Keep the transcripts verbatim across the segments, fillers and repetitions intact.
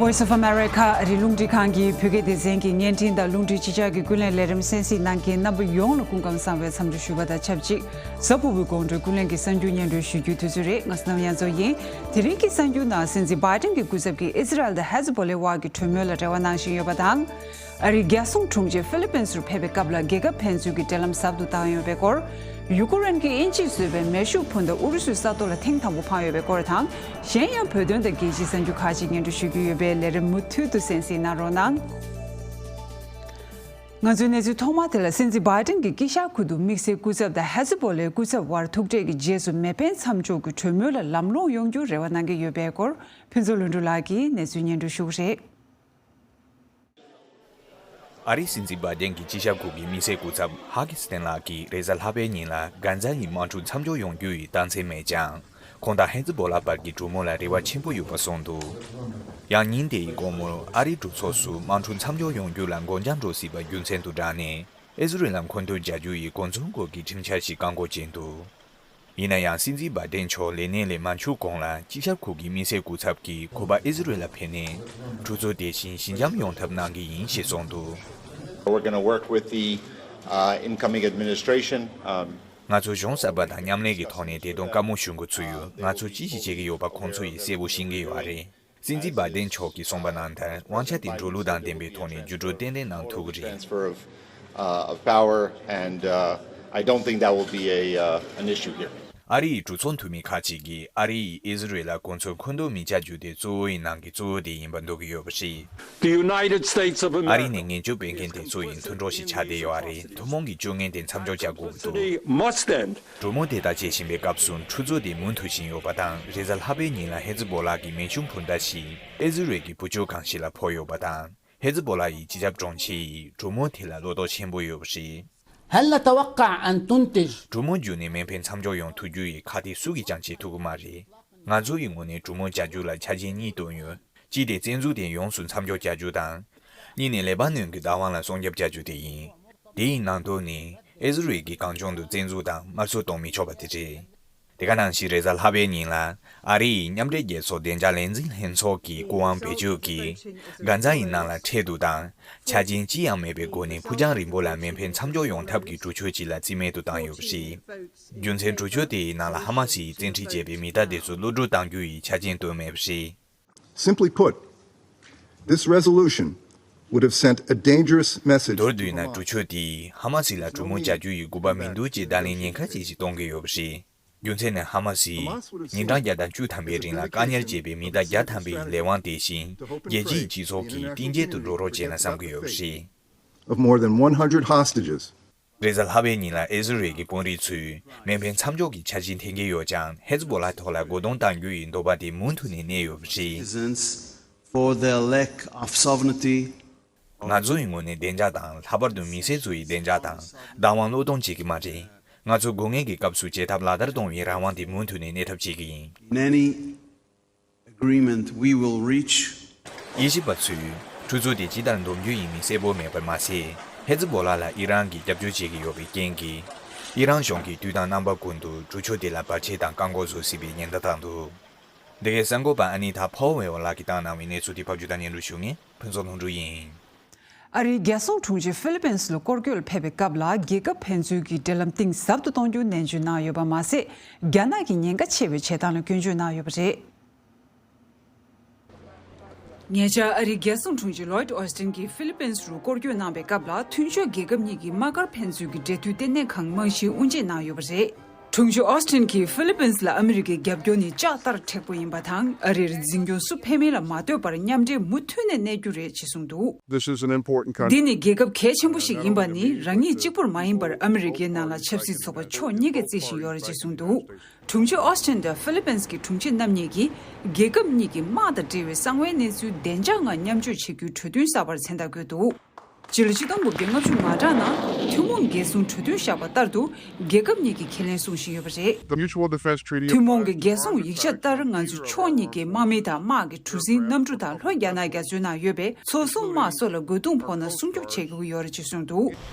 Voice of America ཨ་རིའི་རླུང་འཕྲིན་ཁང་གི་བོད་སྐད་སྡེ་ཚན་གྱི་བརྙན་འཕྲིན་དང་རླུང་འཕྲིན་ཕྱི་ཕྱོགས་ཀྱི་ཀུན་གླེང་ལས་རིམ་གསན་གཟིགས་གནང་མཁན་རྣམ་པ་ཡོངས་ལ་སྐུ་ཁམས་བཟང་བའི་འཚམས་འདྲི་ཞུ་བ་དང་ཆབས་ཅིག་གཟའ་ཕུར་བུའི་དགོང་དྲོའི་ཀུན་གླེང་གི་གསར་འགྱུར་སྙན་སྒྲོན་ཞུ་རྒྱུའི་དུས་ཚོད་རེད། ང་ཚོ་ནམ་ཡང་ཚོ་ཡིན། དེ་རིང་གི་གསར་འགྱུར་ནང་སྲིད་འཛིན་བྷའི་ཏན་གྱི་སྐུ་ཚབ་ཀྱིས་ཨི་ཟི་རལ་དང་ཧེ་ཛི་བྷོ་ལའི་དབར་གྱི་གྲོས་མོལ་ལ་རེ་བ་གནང་བཞིན་ཡོད་པ་དང་། ཨ་རིའི་རྒྱལ་སྲུང་དྲུང་ཆེ་ཧྥི་ལི་པིན་སུར་ཕེབས་པའི་སྐབས་ལ་རྒྱལ་ཁབ་ཕན་ཚུན་གྱི་འབྲེལ་ལམ་ཟབ་ཏུ་བཏང་ཡོད་པའི་སྐོར། ཡུ་ཀེ་རེན་གྱིས་དབྱིན་ཇིས་བཟོས་པའི་མེ་ཤུགས་འཕུར་མདའ་ཨུ་རུ་སུའི་ས་ཐོག་ལ་ཐེངས་དང་པོ་འཕངས་ཡོད་པའི་སྐོར་དང་། གཞན་ཡང་བོད་དོན་དང་རྒྱལ་སྤྱིའི་གསར་འགྱུར་ཁག་ཅིག་སྙན་སྒྲོན་ཞུ་རྒྱུ་ཡོད་པས་ལས་རིམ་མུ་མཐུད་དུ་གསན་གཟིགས་གནང་རོགས་གནང་། ང་ཚོའི་གནས་ཚུལ་ཐོག་མ་དེ་ལ། སྲིད་འཛིན་བྷའི་ཏན་གྱིས་དཀྱིལ་ཤར་ཁུལ་དུ་དམིགས་བསལ་སྐུ་ཚབ་དང་ཧེ་ཛི་བྷོ་ལའི་སྐུ་ཚབ་དབར་ཐུག་འཕྲད་ཀྱི་རྗེས་སུ་མེ་འཕེན་མཚམས་འཇོག་གི་གྲོས་མོལ་ལ་ལམ་ལྷོང་ཡོང་རྒྱུར་རེ་བ་གནང་གི་ཡོད་པའི་སྐོར། ཕུན་ཚོགས་ལྷུན་གྲུབ་ལགས་ཀྱིས་གནས་ཚུལ་སྙན་སྒྲོན་ཞུ་གི་རེད། ཨ་རིའི་སྲིད་འཛིན་བྷའི་ཏན་གྱིས་དཀྱིལ་ཤར་ཁུལ་གྱི་དམིགས་བསལ་སྐུ་ཚབ་ཧ་ཀི་སི་ཐན་ལགས་ཀྱིས་རེས་གཟའ་ལྷག་པའི་ཉིན་ལ་གྷ་ཛ་ཡི་དམག་འཁྲུག་མཚམས་འཇོག་ཡོང་རྒྱུ་ཡི་རྟགས་མཚན་མེད་ཀྱང་། ཁོང་དང་ཧེ་ཛི་བྷོ་ལ་བར་གྱི་གྲོས་མོལ་ལ་རེ་བ་ཆེན་པོ་ཡོད་པ་གསུངས་འདུག་ཡང་ཉིན་དེའི་དགོང་མོར་ཨ་རིའི་གྲོས་ཚོགས་སུ་དམག་འཁྲུག་མཚམས་འཇོག་ཡོང་རྒྱུ་ལ་འགོར་འགྱངས་འགྲོ་སྲིད་པ་རྒྱུ་མཚན་དུ་བསྒྲགས་ནས། ཨི་ཟི་རེལ་ལ་མཁོ་འདོན་རྒྱག་རྒྱུ་ཡི་གོ་མཚོན་སྐོར་གྱི་ཁྲིམས་འཆར་ཞིག་བཀག་འགོག་བྱས་འདུག་ཡིན་ན་ཡང་སྲིད་འཛིན་བྷའི་ཏན་མཆོག་ལས་གནས་ལས་མ་འཁྱུར་གོང་ལ་དཀྱིལ་ཤར་ཁུལ་གྱི་དམིགས་བསལ་སྐུ་ཚབ་ཀྱིས་ཁོ་པ་ཨི་ཟི་རེལ་ལ་ཕེབས་ནས་འཁྲུག་རྩོད་དེ་བཞིན་ཞི་འཇམ་ཡོང་ཐབས་གནང་གི་ཡིན་ཞེས་གསུངས་འདུག We're going to work with the uh, incoming administration. Um, ང་ཚོ་གཞུང་གསར་པ་དང་མཉམ་ལས་ཀྱི་ཐོག་ནས་དེ་དོན་བཀའ་མོལ་ཞུ་འགོ་ཚུགས་ཡོད། ང་ཚོ་ཅི་ཞིག་བྱེད་ཀྱི་ཡོད་པ་ཁོང་ཚོ་ཡིས་གསལ་པོ་ཤེས་ཀྱི་ཡོད་རེད། སྲིད་འཛིན་བྷའི་ཏན་མཆོག་གིས་གསུངས་པ་ནང་ལྟར་དབང་ཆ་དེ་འགྲོ་ལུགས་དང་ལྡན་པའི་ཐོག་ནས་བརྒྱུད་སྤྲོད་ཏན་ཏན་གནང་ཐུབ་ཀྱི་རེད། Transfer of, uh, of power, and uh, I don't think that will be a, uh, an issue here. ཨ་རི་ཡི་གྲོས་ཚོགས་འཐུས་མི་ཁག་ཅིག་གིས་ཨ་རི་ཡིས་ཨི་ཟི་རེལ་ལ་གོ་མཚོན་མཁོ་འདོན་མི་བྱ་རྒྱུ་དེ་གཙོ་བོ་ཡི་ནང་གི་གཙོ་བོ་དེ་ཡིན་པ་འདོད་ཀྱི་ཡོད་པ་རེད། The United States of America. ཨ་རི་ནས་ངན་སྐྱུག་སྤེལ་མཁན་དེ་ཚོ་ཡི་མཐུན་གྲོགས་ཤིག་ཆགས་བསྡད་ཡོད་རེད། ཐུན་མོང་གི་སྤྱོད་ངན་དེ་མཚམས་འཇོག་བྱ་དགོས་ཀྱི་འདུག Must end. གྲོས་མོལ་དེ་ལྟར་བྱེད་བཞིན་པའི་སྐབས་སུ་འཁྲུག་རྩོད་དེ་མུ་མཐུད་བཞིན་ཡོད་པ་དང་། རེས་གཟའ་ལྷག་པའི་ཉིན་ལ་ཧེ་ཛི་བྷོ་ལ་གི་མེ་ཤུགས་འཕུར་མདའ་ཞིག་ཨི་ཟི་རེལ་གྱི་བུ་བཅོལ་ཁང་ཞིག་ལ་ཕོག་ཡོད་པ་དང་། ཧེ་ཛི་བྷོ་ལ་ཡི་སྤྱི་ཁྱབ་དྲུང་ཆེ་ཡིས་གྲོས་མོལ་དེ་ལ་བློ་དོགས་ཆེན་པོ་ཡོད་པ་རེད། هل نتوقع أن تنتج གྲོས་མོལ་བརྒྱུད་ནས་མེ་འཕེན་མཚམས་འཇོག་ཡོང་ཐུབ་རྒྱུ་ཡི་ཁག་ཐེག་སུ་གིས་ཀྱང་བྱེད་ཐུབ་ཀྱི་མ་རེད། ང་ཚོ་ཡི་ངོས་ནས་གྲོས་མོལ་བྱ་རྒྱུ་ལ་ཆ་རྐྱེན་གཉིས་བཏོན་ཡོད། གཅིག་དེ་བཙན་འཛུལ་དེ་ཡོངས་སུ་མཚམས་འཇོག་བྱ་རྒྱུ་དང་། གཉིས་ནི་ལེ་པ་ནོན་གྱི་བདག་དབང་ལ་སྲུང་སྐྱོབ་བྱ་རྒྱུ་དེ་ཡིན། དེ་ཡི་ནང་དོན་ནི་ཨི་ཟི་རེལ་གྱིས་གང་བྱུང་དུ་བཙན་འཛུལ་དང་དམར་གསོད་གཏོང་མི་ཆོག་པ་དེ་རེད། དེ་ག་ནང་བཞིན་རེས་གཟའ་ལྷག་པའི་ཉིན་ལ་ཨ་རི་ཡི་མཉམ་འབྲེལ་རྒྱལ་ཚོགས་བདེ་འཇགས་ལས་འཛིན་ལྷན་ཚོགས་ཀྱི་སྐུ་དབང་བེད་སྤྱོད་ཀྱིས་གྷ་ཛ་ཡི་ནང་ལ་འཕྲལ་དུ་དང་ཆ་རྐྱེན་ཅི་ཡང་མེད་པའི་སྒོ་ནས་ཕུགས་རྒྱང་རིང་པོ་ལ་མེ་འཕེན་མཚམས་འཇོག་ཡོང་ཐབས་ཀྱི་གྲོས་ཆོད་ཅིག་ལ་རྩིས་མེད་དུ་བཏང་ཡོད་པ་རེད། རྒྱུ་མཚན་གྲོས་ཆོད་དེའི་ནང་ལ་ཧ་མ་སི་ཡིས་བཙན་ཁྲིད་བྱས་པའི་མི་གཏའ་དེ་ཚོ་གློད་བཀྲོལ་གཏང་རྒྱུ་ཡི་ཆ་རྐྱེན་བཏོན་མེད་པ་རེད། Simply put, this resolution would have sent a dangerous message མདོར་བསྡུས་ན། གྲོས་ཆོད་དེས་ཧ་མ་སི་ལ་གྲོས་མོལ་བྱ་རྒྱུ་ཡི་དགོས་པ་མི་འདུག་ཅེས་བརྡ་ལན་ཉེན་ཁ་ཅན་ཞིག་གཏོང་གི་ཡོད་པ་རེད། རྒྱུ་མཚན་ནི་ཧ་མ་སིས་ཉིན་གྲངས་བརྒྱ་དང་བཅུ་ཐམ་པའི་རིང་ལ་བཀག་ཉར་བྱས་པའི་མི་གཏའ་བརྒྱ་ཐམ་པའི་ལས་དབང་དེ་བཞིན་རྒྱལ་སྤྱིའི་སྤྱི་ཚོགས་ཀྱིས་གཏིང་སྐྱེལ་དུ་འགྲོ་རོགས་བྱས་ན་བསམ་གྱི་ཡོད་པ་རེད། Of more than one hundred hostages རེས་གཟའ་ལྷག་པའི་ཉིན་ལ་ཨི་ཟི་རེལ་གྱི་དཔོན་རིགས་ཚོས་མེ་འཕེན་མཚམས་འཇོག་གི་འཆར་གཞི་འཐེན་གྱི་ཡོད་ཀྱང་། ཧེ་ཛི་བྷོ་ལ་ཐོག་ལ་རྒོལ་རྡུང་གཏང་རྒྱུ་ཡི་འདོད་པ་དེ་མུ་མཐུད་ནས་གནས་ཡོད་པ་རེད། Citizens for their lack of sovereignty. ང་ཚོ་ཡི་ངོས་ནས་བདེ་འཇགས་དང་། ལྷག་པར་དུ་མི་སེར་ཚོ་ཡི་བདེ་འཇགས་དང་བདག་དབང་བློས་གཏོང་བྱེད་ཀྱི་མ་རེད། ང་ཚོ་དགོས་ངེས་ཀྱི་སྐབས་སུ་བྱེད་ཐབས་ལག་བསྟར་གཏོང་བའི་རང་དབང་དེ་མུ་མཐུད་ནས་གནས་ཐབས་བྱེད་ཀྱི་ཡིན། In any agreement we will reach. དབྱེ་ཞིབ་པ་ཚོས་འཁྲུག་རྩོད་དེ་ཇི་ལྟར་འདུམ་རྒྱུ་ཡིན་མིན་གསལ་པོ་མེད་པར་མ་ཟད། ཧེ་ཛི་བྷོ་ལ་ལ་ཨི་རན་གྱིས་རྒྱབ་སྐྱོར་བྱེད་ཀྱི་ཡོད་པའི་རྐྱེན་གྱིས། ཨི་རན་གཞུང་གིས་དུས་དང་རྣམ་པ་ཀུན་ཏུ་གྲོས་ཆོད་དེ་ལ་བར་ཆད་དང་བཀག་འགོག་བཟོ་སྲིད་པའི་ཉེན་བརྡ་བཏང་འདུག་འདི་གའི་གསར་འགོད་པ་ཨ་ནི་ཐ་ཕོ་ཝེ་ལགས་ཀྱིས་བཏང་གནང་བའི་གནས་ཚུལ་དེ་ཕབ་སྒྱུར་དང་སྙན་སྒྲོན་ཞུ་མཁན་ཕུན་ཚོགས་ལྷུན་གྲུབ་ཡིན། ཨ་རིའི་རྒྱལ་སྲུང་དྲུང་ཆེ་ཧྥི་ལི་པིན་སི་ལ་སྐོར་སྐྱོད་ལ་ཕེབས་པའི་སྐབས་ལ། རྒྱལ་ཁབ་ཕན་ཚུན་གྱི་འབྲེལ་ལམ་གཏིང་ཟབ་ཏུ་གཏོང་རྒྱུ་ནན་བརྗོད་གནང་ཡོད་པ་མ་ཟད། རྒྱ་ནག་གི་ཉེན་ཁ་ཆེ་བའི་བྱེད་སྟངས་ལ་སྐྱོན་བརྗོད་གནང་ཡོད་པ་རེད། ཉེ་ཆར་ཨ་རིའི་རྒྱལ་སྲུང་དྲུང་ཆེ་ལོའིད་ཨོ་སི་ཏིན་གྱིས་ཧྥི་ལི་པིན་སི་རུ་སྐོར་སྐྱོད་གནང་པའི་སྐབས་ལ། མཐུན་ཕྱོགས་རྒྱལ་ཁབ་གཉིས་ཀྱི་དམག་སྒར་ཕན་ཚུན་གྱི་འབྲེལ་མཐུད་ལྟེ་གནས་ཁང་རྨང་གཞིའི་དབུ་འབྱེད་གནང་ཡོད་པ་རེད། དྲུང་ཆེ་ཨོ་སི་ཏིན་གྱིས་ཧྥི་ལི་པིན་སི་ལ་ཨ་མི་རི་ཀའི་རྒྱབ་སྐྱོར་ནི་ལྕགས་ལྟར་མཁྲེགས་པོ་ཡིན་པ་དང་། ཨ་རིར་འཛིན་སྐྱོང་སུ་ཕན་མིན་ལ་མ་ལྟོས་པར་མཉམ་འབྲེལ་མུ་མཐུད་ནས་གནས་རྒྱུ་རེད་ཅེས་གསུངས་འདུག This is an important country. འདི་ནི་རྒྱལ་ཁབ་གལ་ཆེན་པོ་ཞིག་ཡིན་པ་ནི། རང་ཉིད་གཅིག་པུར་མ་ཡིན་པར་ཨ་མི་རི་ཀའི་ནང་ལ་ཆབ་སྲིད་ཚོགས་པ་ཕྱོགས་གཉིས་ཀས་བརྩི་བཞིན་ཡོད་རེད་ཅེས་གསུངས་འདུག་དྲུང་ཆེ་ཨོ་སི་ཏིན་དང་ཧྥི་ལི་པིན་སི་གི་དྲུང་ཆེ་རྣམ་གཉིས་ཀྱིས། རྒྱལ་ཁབ་གཉིས་ཀྱི་དམག་དང་འབྲེལ་བའི་གསང་བའི་གནས་ཚུལ་བདེ་འཇགས་ངང་མཉམ་སྤྱོད་བྱེད་རྒྱུའི་གྲོས་མཐུན་གསར་པར་མཚན་རྟགས་བཀོད་འདུག་སྤྱི་ལོ་ཆིག་སྟོང་དགུ་བརྒྱ་ལྔ་བཅུ་ང་གྲངས་ནང་ཐུན་མོང་རྒྱལ་སྲུང་གྲོས་མཐུན་བཞག་པ་ལྟར་དུ། རྒྱལ་ཁབ་གཉིས་ཀྱིས་ཁས་ལེན་སྲུང་བཞིན་ཡོད་པ་རེད། The Mutual Defense Treaty of ཐུན་མོང་གི་རྒྱལ་སྲུང་ཡིག་ཆ་ལྟར། ང་ཚོས་ཕྱོགས་གཉིས་ཀྱི་དམག་མི་དང་དམག་གི་གྲུ་གཟིངས་གནམ་གྲུ་དང་། ལྷོ་རྒྱ་ནག་རྒྱ་མཚོའི་ནང་ཡོད་པའི་མཚོ་སྲུང་དམག་སོགས་ལ་རྒོལ་རྡུང་ཕོག་ན་སྲུང་སྐྱོབ་བྱེད་དགོས་ཀྱི་ཡོད་རེད་ཅེས་གསུངས་འདུག་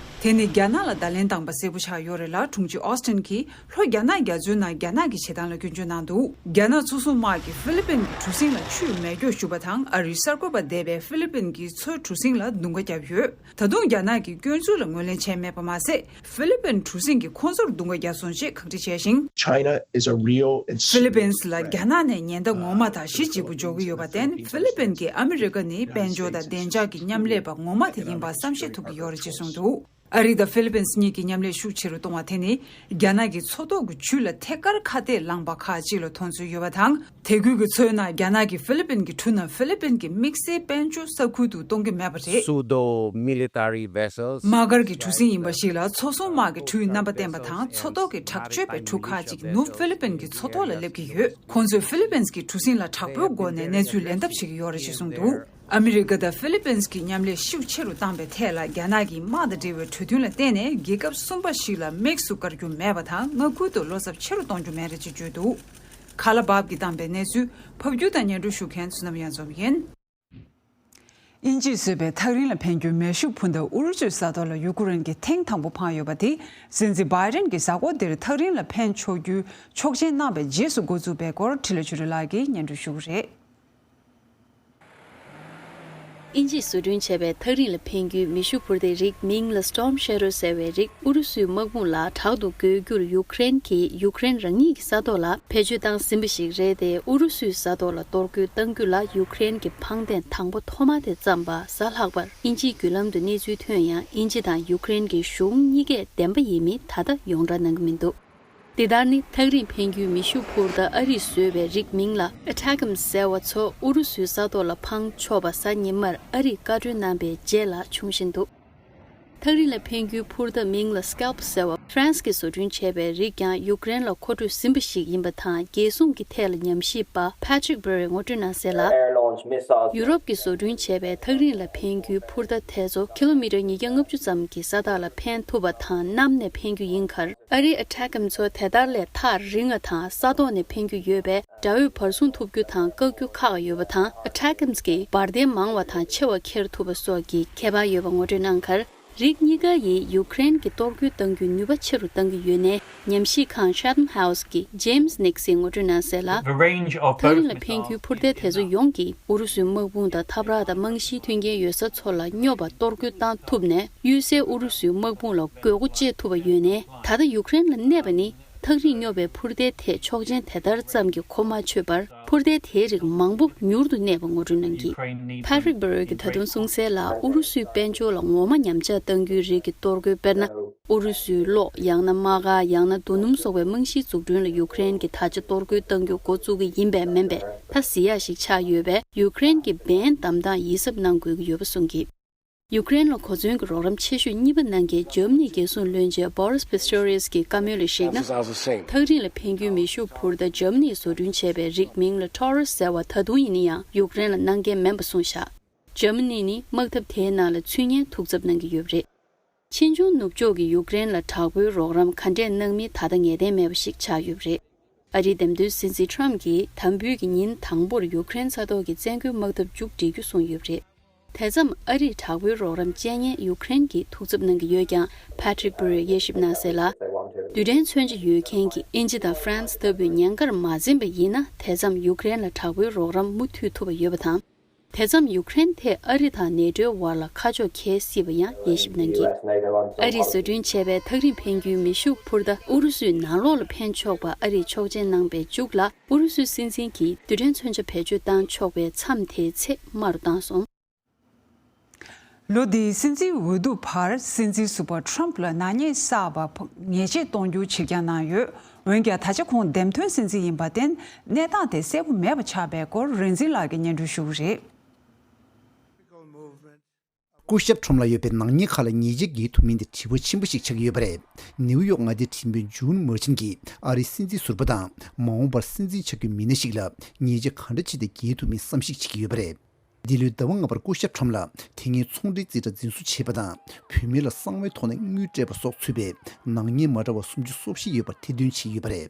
དེ་ནི་རྒྱ་ནག་ལ་བརྡ་ལན་བཏང་པ་གསལ་པོ་ཆགས་ཡོད་རེད་ལ། དྲུང་ཆེ་ཨོ་སི་ཊིན་གྱིས་ལྷོ་རྒྱ་ནག་རྒྱ་མཚོའི་ནང་རྒྱ་ནག་གི་བྱེད་སྟངས་ལ་སྐྱོན་བརྗོད་གནང་འདུག་རྒྱ་ནག་མཚོ་སྲུང་དམག་གིས་ཧྥི་ལི་པིན་གྱི་གྲུ་གཟིངས་ལ་ཆུས་མེ་སྒྱོགས་གཞུས་པ་དང་། ཨ་རིའི་གསར་འགོད་པ་འདས་པས་ཧྥི་ལི་པིན་གྱི་མཚོའི་གྲུ་གཟིངས་ལ་རྡུང་རྡེག་བརྒྱབ་ཡོད། ད་དུང་རྒྱ་ནག་གིས་སྐྱོན་འཛུགས་ལ་ངོས་ལེན་བྱས་མེད་པ་མ་ཟད། ཧྥི་ལི་པིན་གྲུ་གཟིངས་ཀྱིས་ཁོང་ཚོར་རྡུང་རྡེག་བརྒྱབ་སོང་ཞེས་ཁག་དཀྲི་བྱས་ཤིང་། China is a real ཨི་ལི་པིན་ལ་རྒྱ་ནག་ནས་ཉེན་བརྡ་ངོ་མ་དང་གཞི་གཅིག་པུ་འཇོག་གི་ཡོད་པར་བརྟེན། ཧྥི་ལི་པིན་གྱིས་ཨ་མི་རི་ཀ་ནི་དཔལ་འབྱོར་དང་བདེ་འཇགས་ཀྱི་མཉམ་ལས་པ་ངོ་མ་དེ་ཡིན་པ་བསམ་ཤེས་ཐུབ་ཀྱི་ཡོད་རེད་ཅེས་གསུངས་འདུག་ཨ་རི་དང་ཧྥི་ལི་པིན་གཉིས་ཀྱིས་མཉམ་ལས་ཤུགས་ཆེ་རུ་གཏོང་བ་དེ་ནི། རྒྱ་ནག་གི་མཚོ་ཐོག་གི་ཇུས་ལ་ཐད་ཀར་ཁ་གཏད་ལངས་པ་ཁག་ཅིག་ལ་མཐོང་ཚུལ་ཡོད་པ་དང་། དེ་ཁུལ་གྱི་མཚོའི་ནང་རྒྱ་ནག་གིས་ཧྥི་ལི་པིན་གྱི་གྲུ་རྣམས་ཧྥི་ལི་པིན་གྱི་དམིགས་བསལ་དཔལ་འབྱོར་ས་ཁུལ་དུ་གཏོང་གི་མེད་པ་རེད། Pseudo military vessels དམག་སྒར་གྱི་གྲུ་གཟིངས་ཡིན་པ་ཞིག་ལ་མཚོ་སྲུང་དམག་གི་གྲུས་རྣམ་པ་བསྟན་པ་དང་། མཚོ་ཐོག་གི་དྲག་སྤྱོད་པའི་གྲུ་ཁག་ཅིག་ནུབ་ཧྥི་ལི་པིན་གྱི་མཚོ་ཐོག་ལ་སླེབས་ཀྱི་ཡོད། ཁོང་ཚོས་ཧྥི་ལི་པིན་གྱི་གྲུ་གཟིངས་ལ་དྲག་པོའི་སྒོ་ནས་གནས་ཚུལ་ལེན་ཐབས་བྱེད་ཀྱི་ཡོད་རེད་ཅེས་གསུངས་འདུག་ཨ་མི་རི་ཀ་དང་ཧྥི་ལི་པིན་གྱི་མཉམ་ལས་ཤུགས་ཆེ་རུ་བཏང་པའི་ཐད་ལ། རྒྱ་ནག་གིས་དམག་དང་འབྲེལ་བའི་གྲོས་མཐུན་ལ་བརྟེན་ནས། རྒྱལ་ཁབ་གསུམ་པ་ཞིག་ལ་དམིགས་སུ་བཀར་རྒྱུ་མེད་པ་དང་། མངའ་ཁུལ་དུ་བློ་འཚབ་ཆེ་རུ་གཏོང་རྒྱུ་མེད་རེད་ཅེས་བརྗོད་འདུག་ཁ་ལ་བབ་ཀྱིས་བཏང་པའི་གནས་ཚུལ་ཕབ་སྒྱུར་དང་སྙན་སྒྲོན་ཞུ་མཁན་བསོད་ནམས་གཡང་འཛོམས་ཡིན། དབྱིན་ཇིས་བཟོས་པའི་ཐག་རིང་ལ་འཕེན་རྒྱུའི་མེ་ཤུགས་འཕུར་མདའ་ཨུ་རུ་སུའི་ས་ཐོག་ལ་ཡུ་ཀེ་རེན་གྱིས་ཐེངས་དང་པོ་འཕངས་ཡོད་པ་དེས། སྲིད་འཛིན་བྷའི་ཌེན་གྱི་གཟའ་འཁོར་འདིར་ཐག་རིང་ལ་འཕེན་ཆོག་རྒྱུའི་ཆོག་མཆན་གནང་བའི་རྗེས་སུ་འགོ་འཛུགས་པའི་སྐོར་འཕྲིན་ལས་ཆོས་སྒྲོན་ལགས་ཀྱིས་སྙན་སྒྲོན་ཞུ་གི་རེད། དབྱིན་ཇིས་བཟོ་སྐྲུན་བྱས་པའི་ཐག་རིང་ལ་འཕེན་རྒྱུའི་མེ་ཤུགས་འཕུར་མདའི་རིགས་མིང་ལ་Storm Shadow ཟེར་བའི་རིགས་ཨུ་རུ་སུའི་དམག་དཔུང་ལ་དྲག་ཏུ་བཀོལ་རྒྱུར་ཡུ་ཀེ་རེན་གྱིས་ཡུ་ཀེ་རེན་རང་ཉིད་ཀྱི་ས་ཐོག་ལ་བེད་སྤྱོད་བཏང་ཟིན་པ་ཞིག་རེད་དེ། ཨུ་རུ་སུའི་ས་ཐོག་ལ་གཏོར་རྒོལ་གཏང་རྒྱུ་ལ་ཡུ་ཀེ་རེན་གྱིས་འཕངས་ཐེངས་དང་པོ་ཐོག་མ་དེ་བརྩམས་པ་གཟའ་ལྷག་པར་དབྱིན་ཇིའི་བརྒྱུད་ལམ་དུ་གནས་ཚུལ་ཐོན་ཡང་། དབྱིན་ཇི་དང་ཡུ་ཀེ་རེན་གྱི་གཞུང་གཉིས་ཀས་བདེན་པ་ཡིན་མིན་ད་ལྟ་ཡོངས་གྲགས་གནང་གི་མི་འདུག་དེ་ལྟར་ནི། ཐག་རིང་འཕེན་རྒྱུའི་མེ་ཤུགས་འཕུར་མདའ་ཨ་རིས་བཟོས་པའི་རིགས་མིང་ལ་ཨེ་ཊེ་ཀེམ་སི་ཟེར་བ་ཚོ་ཨུ་རུ་སུའི་ས་ཐོག་ལ་འཕངས་ཆོག་པ་གཟའ་ཉི་མར་ཨ་རིས་བཀའ་འཁྲོལ་གནང་པའི་རྗེས་ལ་འབྱུང་བཞིན་འདུག་ཐག་རིང་ལ་འཕེན་རྒྱུའི་འཕུར་མདའ་མིང་ལ་Scalp ཟེར་བ་ཧྥ་རན་སི་གིས་བཟོ་སྐྲུན་བྱས་པའི་རིགས་ཀྱང་ཡུཀ་རེན་ལ་མཁོ་སྤྲོད་ཟིན་པ་ཞིག་ཡིན་པ་དང་། རྒྱལ་སྲུང་གི་ཐད་ལ་ཉམས་ཞིབ་པ་Patrick Brewer ངོ་སྤྲོད་གནང་གསལ་ལ། ཡུ་རོབ་ཀྱིས་བཟོ་སྐྲུན་བྱས་པའི་ཐག་རིང་ལ་འཕེན་རྒྱུའི་འཕུར་མདའ་དེ་ཚོ་ཀི་ལོ་མི་ཊར་ཉིས་བརྒྱ་ལྔ་བཅུ་ཙམ་གྱི་ས་ཐག་ལ་འཕེན་ཐུབ་པ་དང་། གནམ་ནས་འཕེན་རྒྱུ་ཡིན་ཁར། ཨ་རིའི་ཨེ་ཊེ་ཀེམ་ཚོ་དེ་ལྟར་ལས་ཐག་རིང་བ་དང་ས་ཐོག་ནས་འཕེན་རྒྱུ་ཡོད་པས། དགྲ་བོས་བར་སྲུང་ཐུབ་རྒྱུ་དང་བཀག་རྒྱུ་ཁག་ཡོད་པ་དང་། ཨེ་ཊེ་ཀེམ་གྱིས་འབར་མདེལ་མང་བ་དང་ཆེ་བ་འཁྱེར་ཐུབ་པ་སོགས་ཀྱི་ཁྱད་པར་ཡོད་པ་ངོ་སྤྲོད་གནང་ཁར། རིགས་གཉིས་ཀ་ཡིས་ཡུཀ་རེན་གྱི་གཏོར་རྒོལ་གཏང་རྒྱུའི་ནུས་པ་ཆེ་རུ་གཏང་གི་ཡོད་ནས། ཉམས་ཞིབ་ཁང་Chatham House གི་James Nix གིས་ངོ་སྤྲོད་གནང་གསལ་ལ། ཐག་རིང་ལ་འཕེན་རྒྱུའི་འཕུར་མདེལ་དེ་ཚོ་ཡོངས་ཀྱིས་ཨུ་རུ་སུའི་དམག་དཔུང་དང་། འཐབ་ར་དང་རྨང་གཞིའི་མཐུན་རྐྱེན་ཡོད་ས་ཚོ་ལ་སྙོབ་པ་གཏོར་རྒོལ་བཏང་ཐུབ་ནས། གཡུལ་སའི་ཨུ་རུ་སུའི་དམག་དཔུང་ལ་དགོས་མཁོ་སྐྱེ་ཐུབ་པ་ཡོད་ནས། ད་ལྟ་ཡུཀ་རེན་ལ་གནས་པ་ནི། ཐག་རིང་སྙོབ་པའི་འཕུར་མདའི་ཐད་ཆོག་མཆན་དེ་ལྟར་ཙམ་གྱིས་གོ་མ་ཆོད་པར། འཕུར་མདའི་དེའི་རིགས་མང་པོ་མྱུར་དུ་གནས་པ་ངོ་སྤྲོད་གནང་གིས། Patrick Brewer གྱིས་ད་དུང་གསུངས་གསལ་ལ། ཨུ་རུ་སུའི་དཔལ་འབྱོར་ལ་ངོ་མ་ཉམས་ཆག་གཏང་རྒྱུའི་རིགས་ཀྱི་གཏོར་རྒོལ། དཔེར་ན། ཨུ་རུ་སུའི་གློག་ཡང་ན་དམག་སྒར། ཡང་ན་རྡོ་སྣུམ་སོགས་པའི་རྨང་གཞིའི་འཛུགས་སྐྲུན་ལ་ཡུཀ་རེན་གྱིས་ད་ཆ་གཏོར་རྒོལ་གཏང་རྒྱུ་འགོ་བཙུགས་ཀྱི་ཡིན་པས་མིན་པས་ད་གཟིགས་ཡག་ཞིག་ཆགས་ཡོད་པས། ཡུཀ་རེན་གྱིས་འབེན་བདམས་སྟངས་ཡིད་གཟབ་གནང་དགོས་ཀྱི་ཡོད་པ་གསུངས་གིས། ཡུཀ་རེན་ལ་གོ་མཚོན་གྱི་རོགས་རམ་ཆེ་ཤོས་གཉིས་པ་གནང་མཁན་འཇར་མ་ནིའི་རྒྱལ་སྲུང་བློན་ཆེན་Boris Pistorius གྱི་བཀའ་མོལ་ལ་གཞིགས་ན། ཐག་རིང་ལ་འཕེན་རྒྱུའི་མེ་ཤུགས་འཕུར་མདའ་འཇར་མ་ནིས་བཟོ་སྐྲུན་བྱས་པའི་རིགས་མིང་ལ་Taurus ཟེར་བ་ད་དུང་ཡིན་ན་ཡང་ཡུཀ་རེན་ལ་གནང་མཁན་མིན་པ་གསུངས་བཞག་འཇར་མ་ནི་ནི་དམག་འཐབ་དེའི་ནང་ལ་ཚུད་ཉན་ཐུགས་འཚབ་གནང་གི་ཡོད་པ་རེད། ཕྱིས་འབྱུང་ནུབ་ཕྱོགས་ཀྱིས་ཡུཀ་རེན་ལ་དྲག་པོའི་རོགས་རམ་ག་འདྲས་གནང་མིན་ད་ལྟ་ངེས་གཏན་མེད་པ་ཞིག་ཆགས་ཡོད་པ་རེད། ཨ་རིའི་འདེམས་ཐོན་སྲིད་འཛིན་Trump གྱིས་དམ་འབུལ་གྱི་ཉིན་དང་པོར་ཡུཀ་རེན་ས་ཐོག་གི་བཙན་རྒོལ་དམག་འཐབ་མཇུག་སྒྲིལ་རྒྱུ་གསུངས་ཡོད་པ་རེད། དེ་མཚམས་ཨ་རིས་དྲག་པོའི་རོགས་རམ་སྤྱད་ཉན་ཡུཀ་རེན་གྱིས་ཐུགས་འཚབ་གནང་གི་ཡོད་ཀྱང་། Patrick Brewer དབྱེ་ཞིབ་གནང་གསལ་ལ། རྡུལ་ཕྲན་མཚོན་ཆ་ཡོད་མཁན་གྱི་དབྱིན་ཇི་དང་ཧྥ་རན་སི་ལྟ་བུས་ཉེན་ཁར་མ་འཛེམས་པ་ཡིན་ན། དེ་མཚམས་ཡུཀ་རེན་ལ་དྲག་པོའི་རོགས་རམ་མུ་མཐུད་ཐུབ་པ་ཡོད་པ་དང་། དེ་མཚམས་ཡུཀ་རེན་ཐད་ཨ་རི་དང་ནེ་ཊོའི་བར་ལ་ཁ་ཕྱོགས་འཁེལ་སྲིད་པ་ཡང་དབྱེ་ཞིབ་གནང་གིས། ཨ་རིས་བཟོ་སྐྲུན་བྱས་པའི་ཐག་རིང་འཕེན་རྒྱུའི་མེ་ཤུགས་འཕུར་མདའ་ཨུ་རུ་སུའི་ནང་ལོགས་ལ་འཕེན་ཆོག་པ་ཨ་རིས་ཆོག་མཆན་གནང་པའི་མཇུག་ལ། ཨུ་རུ་སུའི་སྲིད་འཛིན་གྱིས་རྡུལ་ཕྲན་མཚོན་ཆ་བེད་སྤྱོད་བཏང་ཆོག་པའི་མཚམས་དེའི་ཚེ་དམའ་རུ་བཏང་སོང་། ལོ་འདིའི་སྲིད་འཛིན་འོས་བསྡུ་བར་སྲིད་འཛིན་ཟུར་པ་ཁྲོམ་ལ་ནག་ཉེས་བསགས་པ་ཉེས་ཆད་གཏོང་རྒྱུ་ཕྱིར་འགྱངས་གནང་ཡོད། འོན་ཀྱང་ད་ཆ་ཁོང་འདེམས་ཐོན་སྲིད་འཛིན་ཡིན་པར་བརྟེན། གནས་སྟངས་དེ་གསལ་པོ་མེད་པ་ཆགས་པའི་སྐོར་རིག་འཛིན་ལགས་ཀྱིས་སྙན་སྒྲོན་ཞུ་གི་རེད། སྐུ་ཞབས་ཁྲོམ་ལ་ཡོད་པའི་ནག་ཉེས་ཁག་ལ་ཉེས་ཆད་འགེལ་ཐུབ་མིན་དེ་དྲི་བ་ཆེན་པོ་ཞིག་ཆགས་ཀྱི་ཡོད་པ་རེད། ནེའུ་ཡོག་མངའ་སྡེའི་ཁྲིམས་དཔོན་ཇོན་མར་ཆན་གྱིས་ཨ་རིའི་སྲིད་འཛིན་ཟུར་པ་དང་མ་འོངས་པར་སྲིད་འཛིན་ཆགས་རྒྱུའི་མི་སྣ་ཞིག་ལ་ཉེས་ཆད་ག་འདྲ་བྱས་ཏེ་འགེལ་ཐུབ་མིན་བསམ་གཞིག་བྱེད་ཀྱི་ཡོད་པ་རེད། འདི་ལོའི་ཟླ་བ་ལྔ་པར་སྐུ་ཞབས་ཁྲོམ་ལ་དེ་སྔའི་ཚོང་འབྲེལ་རྩིས་ཁྲ་འཛིན་བཟུང་བྱས་པ་དང་། བུད་མེད་ལ་གསང་བའི་ཐོག་ནས་དངུལ་སྤྲད་པ་སོགས་ཚུད་པའི་ནག་ཉེས་མ་འདྲ་བ་སུམ་ཅུ་སོ་བཞི་ཡོད་པར་ཐེར་འདོན་བྱས་ཡོད་པ་རེད།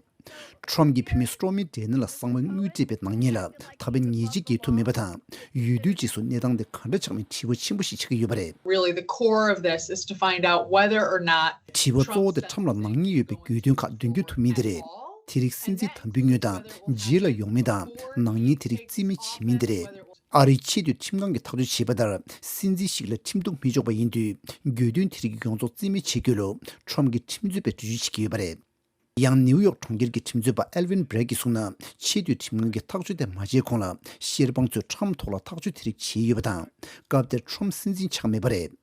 ཁྲོམ་གྱི་བུད་མེད་སི་ཊོར་མི་ཌེ་ནི་ལ་གསང་བའི་དངུལ་སྤྲད་པའི་ནག་ཉེས་ལ་ད་ཕན་ཉེས་ཆད་འགེལ་ཐུབ་མེད་པ་དང་། ཡུལ་དུས་རྗེས་སུ་གནས་སྟངས་དེ་ག་འདྲ་ཆགས་མིན་དྲི་བ་ཆེན་པོ་ཞིག་ཆགས་ཀྱི་ཡོད་པ་རེད། Really, the core of this is to find out whether or not དྲི་བ་གཙོ་བོ་དེ་ཁྲོམ་ལ་ནག་ཉེས་ཡོད་པའི་དགོས་དོན་ཁག་འདོན་རྒྱུ་ཐུབ་མིན་དེ་རེད། དེ་རིགས་སྲིད་འཛིན་དམ་འབུལ་དངུལ་དང་རྗེས་ལ་ཡོང་མིན་དང་ནག་ཉེས་དེ་རིགས་རྩིས་མེད་བྱེད་མིན་དེ་རེད། ཨ་རིའི་ཆེས་མཐོའི་ཁྲིམས་ཁང་གིས་ཐག་གཅོད་བྱས་པ་ལྟར། སྲིད་འཛིན་ཞིག་ལ་ཁྲིམས་གཏུག་མི་ཆོག་པ་ཡིན་དུས། དགོས་དོན་དེ་རིགས་ཡོངས་རྫོགས་རྩིས་མེད་བྱེད་དགོས་ལུགས་ཁྲོམ་གྱི་ཁྲིམས་རྩོད་པས་འགྲེལ་བརྗོད་བྱེད་ཀྱི་ཡོད་པ་རེད། ཡང་ནིའུ་ཡོག་གྲོང་ཁྱེར་གྱི་ཁྲིམས་རྩོད་པ་ཨེལ་ཝིན་སྦྲེག་གིས་གསུངས་ན། ཆེས་མཐོའི་ཁྲིམས་ཁང་གིས་ཐག་གཅོད་དེ་མ་བྱས་གོང་ལ། ཤེར་དཔང་ཚོས་ཁྲོམ་ཐོག་ལ་ཐག་གཅོད་དེ་རིགས་བྱས་ཡོད་པ་དང་། སྐབས་དེར་ཁྲོམ་སྲིད་འཛིན་ཆགས་མེད་པ་རེད།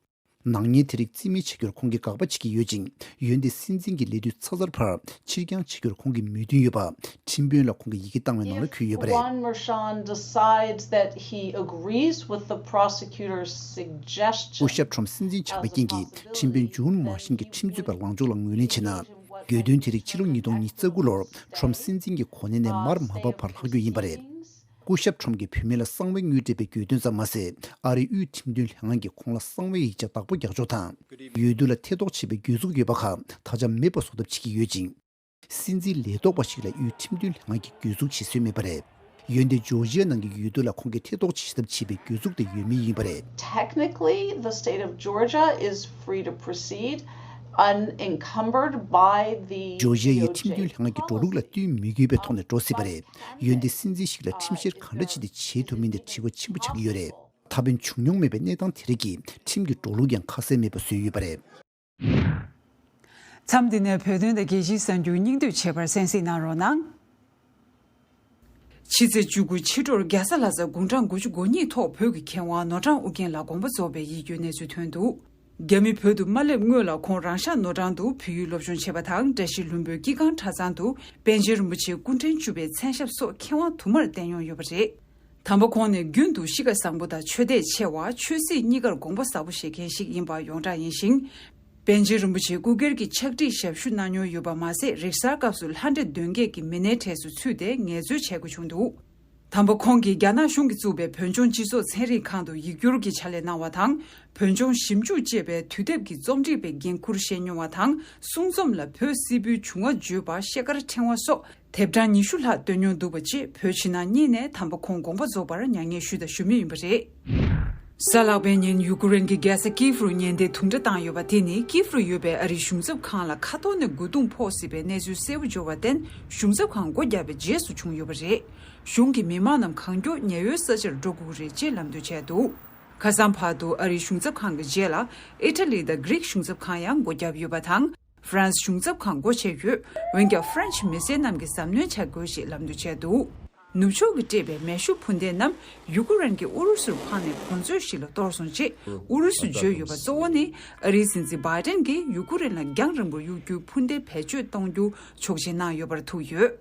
ནག་ཉེས་དེ་རིགས་རྩིས་མེད་བྱ་རྒྱུར་ཁོང་གིས་དགག་པ་བྱེད་ཀྱི་ཡོད་ཅིང་། འོན་ཏེ་སྲིད་འཛིན་གྱི་ལས་དུས་ཚ་ཚར་བར་ཕྱིར་འགྱངས་བྱ་རྒྱུར་ཁོང་གིས་མོས་མཐུན་ཡོད་པ། ཁྲིམས་དཔོན་ལ་ཁོང་གིས་ཡི་གེ་བཏང་བའི་ནང་ལ་འཁོད་ཡོད་པ་རེད། Juan Merchan decides that he agrees with the prosecutor's suggestion. སྐུ་ཞབས་ཁྲོམ་སྲིད་འཛིན་ཆགས་པའི་རྐྱེན་གྱིས་ཁྲིམས་དཔོན་ཇོན་མ་ཤིན་གྱི་ཁྲིམས་རྩོད་པའི་ལངས་ཕྱོགས་ལ་ངོས་ལེན་བྱས་ན། དགོས་དོན་དེ་རིགས་ཕྱི་ལོ་ཉིས་སྟོང་ཉི་ཤུ་རྩ་དགུ་ལོར་ཁྲོམ་སྲིད་འཛིན་གྱི་གོ་གནས་ནས་མར་མ་བབས་བར་ལྷག་རྒྱུ་ཡིན་པ་རེད། སྐུ་ཞབས་ཁྲོམ་གྱིས་བུད་མེད་ལ་གསང་བའི་དངུལ་སྤྲད་པའི་དགོས་དོན་ཙམ་མ་ཟད། ཨ་རིའི་དབུས་ཁྲིམས་དོན་ལྷན་ཁང་གིས་ཁོང་ལ་གསང་བའི་ཡིག་ཆ་བདག་པོ་རྒྱག་ཕྱོགས་དང་། ཡུལ་དུས་ལ་ཐེ་གཏོགས་བྱེད་པའི་གྱོད་འཛུགས་ཡོད་པ་ཁག་ད་ཆ་མེད་པ་བཟོ་ཐབས་བྱེད་ཀྱི་ཡོད་ཅིང་། སྲིད་འཛིན་ལས་ཐོག་པ་ཞིག་ལ་དབུས་ཁྲིམས་དོན་ལྷན་ཁང་གིས་གྱོད་འཛུགས་བྱེད་སྲོལ་མེད་པ་རེད། འོན་ཏེ་ཇོར་ཇི་ཡ་ནང་གི་ཡུལ་དུས་ལ་ཁོང་གིས་ཐེ་གཏོགས་བྱེད་ཐབས་བྱེད་པའི་གྱོད་འཛུགས་དེ་ཡོད་མུས་ཡིན་པ་རེད། Technically, the state of Georgia is free to proceed unencumbered by the ཇོར་ཇི་ཡའི་ཁྲིམས་དོན་ལྷན་ཁང་གི་འགྲོ་ལུགས་ལ་བསྟུན་མི་དགོས་པའི་ཐོག་ནས་འགྲོ་སྲིད་པ་རེད། འོན་ཏེ་སྲིད་འཛིན་ཞིག་ལ་ཁྲིམས་བཤེར་ག་འདྲ་བྱས་ཏེ་བྱེད་ཐུབ་མིན་དེ་དྲི་བ་ཆེན་པོ་ཆགས་ཀྱི་ཡོད་རེད། ད་ཕན་བྱུང་མྱོང་མེད་པའི་གནས་སྟངས་དེ་རིགས་ཀྱིས་ཁྲིམས་ཀྱི་འགྲོ་ལུགས་ཀྱང་ཁ་གསལ་མེད་པ་བཟོས་ཡོད་པ་རེད། མཚམས་འདི་ནས་བོད་དོན་དང་རྒྱལ་སྤྱིའི་གསར་འགྱུར་སྙིང་བསྡུས་བྱེད་པར་གསན་གཟིགས་གནང་རོགས་གནང་། ཕྱི་ཚེས་བཅུ་དགུ་ཕྱི་དྲོར་རྒྱལ་ས་ལྷ་སར་དགུང་གྲངས་དགུ་བཅུ་གོ་གཉིས་ཐོག་བོད་ཀྱི་མཁས་དབང་ནོར་བྲང་ཨུ་རྒྱན་ལགས་དགོངས་པ་རྫོགས་པའི་ཡིད་སྐྱོའི་གནས་ཚུལ་ཐོན་འདུག་རྒྱ་མི་བོད་དུ་མ་སླེབས་སྔོན་ལ་ཁོང་རང་ཤག་ནོར་བྲང་དུ་བོད་ཡིག་སློབ་སྦྱོང་བྱས་པ་དང་། བཀྲ་ཤིས་ལྷུན་པོའི་སྐྱེ་ཁང་གྲྭ་ཚང་དུ་པཎ་ཆེན་རིན་པོ་ཆེའི་སྐུ་ཕྲེང་བཅུ་པའི་མཚན་ཞབས་སོགས་མཁས་དབང་དུ་མར་བསྟེན་མྱོང་ཡོད་པ་རེད། དམ་པ་ཁོང་ནི་རྒྱུན་དུ་གཤིས་ཀ་བཟང་པོ་དང་ཆོས་དད་ཆེ་བ། ཆོས་སྲིད་གཉིས་ཀར་དགོངས་པ་ཟབ་པོ་བཞེས་མཁན་ཞིག་ཡིན་པ་ཡོངས་གྲགས་ཡིན་ཞིང་། པཎ་ཆེན་རིན་པོ་ཆེའི་སྐུ་སྒེར་གྱི་ཕྱག་བྲིས་ཞབས་ཞུ་གནང་མྱོང་ཡོད་པ་མ་ཟད། རིག་གསར་སྐབས་སུ་ལྷ་འདྲེ་གདོན་བགེགས་ཀྱི་མི་སྣའི་གྲས་སུ་ཚུད་དེ་ངལ་རྩོལ་བྱེད་དགོས་བྱུང་འདུག་དམ་པ་ཁོང་གིས་རྒྱ་ནག་གཞུང་གིས་བཙུགས་པའི་བོད་ལྗོངས་སྤྱི་ཚོགས་ཚན་རིག་ཁང་དུ་ཡིག་སྒྱུར་གྱི་ཕྱག་ལས་གནང་བ་དང་། བོད་ལྗོངས་ཞིབ་འཇུག་ཅེས་པའི་དུས་དེབ་ཀྱི་རྩོམ་སྒྲིག་པའི་འགན་འཁུར་བཞེས་མྱོང་བ་དང་། གསུང་རྩོམ་ལ་བོད་སིལ་བུའི་འབྱུང་བ་བརྗོད་པ། ཤེལ་དཀར་ཕྲེང་བ་སོགས་དེབ་གྲངས་ཉི་ཤུ་ལྷག་བཏོན་མྱོང་འདུག་པ་བཅས། བོད་ཕྱི་ནང་གཉིས་ནས་དམ་པ་ཁོང་དགོངས་པ་རྫོགས་པར་མྱ་ངན་ཞུས་དང་ཞུ་མུས་ཡིན་པ་རེད། གཟའ་ལྷག་པའི་ཉིན་ཡུ་ཀུ་རེན་གྱི་རྒྱལ་ས་ཀིབ་རུ་ཉེན་བརྡའི་དུང་སྒྲ་བཏང་ཡོད་པ་དེ་ནི། ཀིབ་རུ་ཡོད་པའི་ཨ་རིའི་གཞུང་ཚབ་ཁང་ལ་མཁའ་ཐོག་ནས་རྒོལ་རྡུང་ཕོག་སྲིད་པའི་གནས་ཚུལ་གསལ་པོ་འབྱོར་བར་བརྟེན། གཞུང་ཚབ་ཁང་སྒོ་བརྒྱབ་པའི་རྗེས་སུ་བྱུང་ཡོད་པ་རེད། གཞུང་གིས་མི་མང་རྣམས་གང་མགྱོགས་ཉེན་གཡོལ་ས་ཆར་འགྲོ་དགོས་ཀྱི་རེད་ཅེས་ལམ་སྟོན་བྱས་འདུག་ཁ་སང་བར་དུ་ཨ་རིའི་གཞུང་ཚབ་ཁང་གི་རྗེས་ལ་ཨི་ཊ་ལི་དང་གྷི་རིག་གཞུང་ཚབ་ཁང་ཡང་སྒོ་བརྒྱབ་ཡོད་པ་དང་། ཧྥ་རན་སི་གཞུང་ཚབ་ཁང་སྒོ་ཕྱེ་ཡོད། འོན་ཀྱང་ཧྥ་རན་སི་མི་སེར་རྣམས་ཀྱིས་གཟབ་གནོན་བྱ་དགོས་ཞེས་ལམ་སྟོན་བྱས་འདུག་ནུབ་ཕྱོགས་ཀྱིས་སྤྲད་པའི་མེ་ཤུགས་འཕུར་མདེལ་རྣམས་ཡུ་ཀུ་རེན་གྱིས་ཨུ་རུ་སུར་འཕངས་ནས་གོ་མཛོད་ཞིག་ལ་གཏོར་སོང་ཅེས་ཨུ་རུ་སུས་བརྗོད་ཡོད་པ་གཙོ་བོ་ནི། ཨ་རིའི་སྲིད་འཛིན་བྷའི་ཏན་གྱིས་ཡུ་ཀུ་རེན་ལ་རྒྱང་རིང་པོར་གཡུག་རྒྱུའི་འཕུར་མདེལ་བེད་སྤྱོད་གཏོང་རྒྱུ་ཆོག་མཆན་གནང་ཡོད་པར་ཐུག་ཡོད།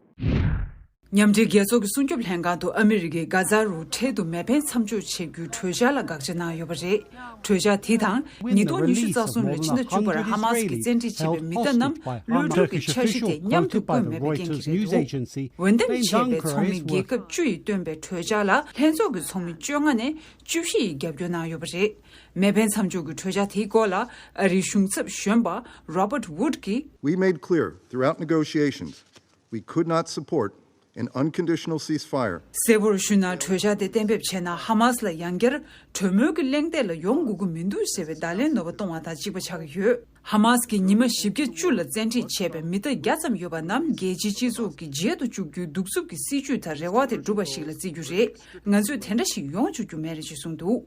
མཉམ་འབྲེལ་རྒྱལ་ཚོགས་ཀྱི་སྲུང་སྐྱོབ་ལྷན་ཁང་དུ་ཨ་མི་རི་ཀས་གྷ་ཛ་རུ་འཕྲལ་དུ་མེ་འཕེན་མཚམས་འཇོག་བྱེད་རྒྱུའི་གྲོས་འཆར་ལ་དགག་བྱ་གནང་ཡོད་པ་རེད། གྲོས་འཆར་དེ་དང་ཉིས་སྟོང་ཉི་ཤུ་རྩ་གསུམ་ལོའི་ཕྱི་ཟླ་བཅུ་པར་ཧ་མ་སི་ཀྱིས་བཙན་ཁྲིད་བྱས་པའི་མི་སྣ་རྣམས་གློད་གྲོལ་གྱི་འཆར་གཞི་དེ་མཉམ་དུ་བཀོད་མེད་པའི་རྐྱེན་གྱིས་རེད་འདུག་འོས་འདེམས་བྱས་པའི་ཚོགས་མི་རྒྱལ་ཁབ་བཅུ་ཡིས་བཏོན་པའི་གྲོས་འཆར་ལ་ལྷན་ཚོགས་ཀྱི་ཚོགས་མི་བཅོ་ལྔ་ནས་བཅུ་བཞི་ཡིས་རྒྱབ་སྐྱོར་གནང་ཡོད་པ་རེད། མེ་འཕེན་མཚམས་འཇོག་གི་གྲོས་འཆར་དེའི་སྐོར་ལ་ཨ་རིའི་གཞུང་ཚབ་གཞོན་པ་Robert Wood་གྱིས། We made clear throughout negotiations we could not support an unconditional ceasefire. གསལ་པོར་ཞུས་ན། གྲོས་འཆར་དེ་གཏན་འབེབས་བྱས་ན། ཧ་མ་སི་ལ་ཡང་བསྐྱར་གྲོས་མོལ་གྱི་གླེང་སྟེགས་ལ་ཡོང་དགོས་ཀྱི་མི་འདུག་ཟེར་བའི་བརྡ་ལན་ནོར་བ་གཏོང་བ་དང་གཅིག་པ་ཆགས་ཀྱི་ཡོད། ཧ་མ་སི་ཀྱིས་ཉི་མ་བཞི་བརྒྱ་བཅུ་ལ་བཙན་ཁྲིད་བྱས་པའི་མི་སྟག་བརྒྱ་ཙམ་ཡོད་པ་རྣམས་རྒྱལ་སྤྱིའི་སྤྱི་ཚོགས་ཀྱིས་མཇལ་དུ་བཅུག་རྒྱུའི་གདུག་རྩུབ་ཀྱི་སྲིད་ཇུས་དང་རེ་བ་དེ་འགྲུབ་པ་ཞིག་ལ་བརྩི་རྒྱུ་རེད། ང་ཚོས་དེ་འདྲ་ཞིག་ཡོང་བཅུག་རྒྱུ་མེད་རེད་ཅེས་གསུངས་འདུག་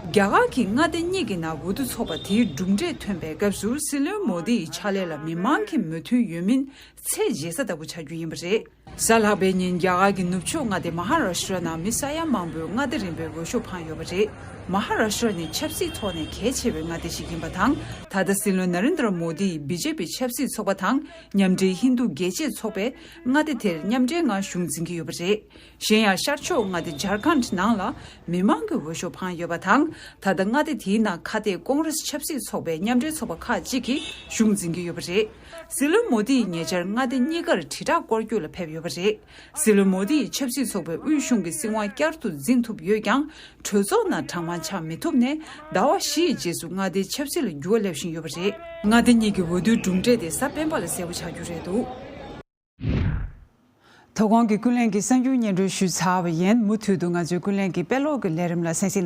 རྒྱ་གར་གྱི་མངའ་སྡེ་གཉིས་ཀྱི་ནང་འོས་བསྡུ་ཚོགས་པ་དེའི་གྲུབ་འབྲས་ཐོན་པའི་སྐབས་སུ། སྲིད་བློན་མོ་དི་ཡི་ཕྱག་ལས་ལ་མི་མང་གི་མོས་མཐུན་ཡོད་མིན་ཚད་འཇལ་ས་ལྟ་བུ་ཆགས་རྒྱུ་ཡིན་པ་རེད། གཟའ་ལྷག་པའི་ཉིན་རྒྱ་གར་གྱི་ནུབ་ཕྱོགས་མངའ་སྡེ་མ་ཧ་ར་ཤི་ཏྲ་ནང་མི་ས་ཡ་མང་པོས་མངའ་སྡེ་རིམ་པའི་འོས་ཤོག་འཕངས་ཡོད་པ་རེད། མ་ཧ་ར་ཤི་ཏྲ་ནི་ཆབ་སྲིད་ཐོག་ནས་གལ་ཆེ་བའི་མངའ་སྡེ་ཞིག་ཡིན་པ་དང་། ད་ལྟ་སྲིད་བློན་ན་རེན་དྲ་མོ་དི་ཡི་བི་ཇེ་པི་ཆབ་སྲིད་ཚོགས་པ་དང་མཉམ་འབྲེལ་ཧིན་རྡུ་རྒྱལ་གཅེས་ཚོགས་པས་མངའ་སྡེ་དེར་མཉམ་འབྲེལ་ངང་གཞུང་འཛིན་གྱི་ཡོད་པ་རེད། གཞན་ཡང་ཤར་ཕྱོགས་མངའ་སྡེ་ཇར་ཁན་ནང་ལ་མི་མང་གི་འོས་ཤོག་འཕངས་ཡོད་པ་དང་། ད་ལྟ་མངའ་སྡེ་དེའི་ནང་ཁ་གཏད་ཀོང་རེས་ཆབ་སྲིད་ཚོགས་པའི་མཉམ་འབྲེལ་ཚོགས་པ་ཁག་ཅིག་གིས་གཞུང་འཛིན་གྱི་ཡོད་པ་རེད། སྲིད་བློན་མོ་དི་ཡིས་ཉེ་ཆར་མངའ་སྡེ་གཉིས་ཀར་དྲིལ་བསྒྲགས་སྐོར་སྐྱོད་ལ་ཕེབས་ཡོད་པ་རེད། སྲིད་བློན་མོ་དི་ཡིས་ཆབ་སྲིད་ཚོགས་པའི་དབུས་གཞུང་གི་སྲིད་དབང་བསྐྱར་དུ་འཛིན་ཐུབ་ཡོད་ཀྱང་། གྲོས་ཚོགས་ནང་གྲངས་མང་ཆགས་མི་ཐུབ་ནས། ཟླ་བ་བཞི་ཡི་རྗེས་སུ་མངའ་སྡེའི་ཆབ་སྲིད་ལ་འགྱུར་བ་སླེབས་བཞིན་ཡོད་པ་རེད། མངའ་སྡེ་གཉིས་ཀྱི་འོས་བསྡུའི་གྲུབ་འབྲས་དེ་གཟའ་སྤེན་པ་ལ་གསལ་པོ་ཆགས་རྒྱུ་རེད་འདུག་དོ་དགོང་གི་ཀུན་གླེང་གི་གསར་འགྱུར་སྙན་སྒྲོན་ཞུས་ཚར་བ་ཡིན། མུ་མཐུད་དུ་ང་ཚོའི་ཀུན་གླེང་གི་དཔེ་ཀློག་གི་ལས་རིམ་ལ་གསན་གཟིགས་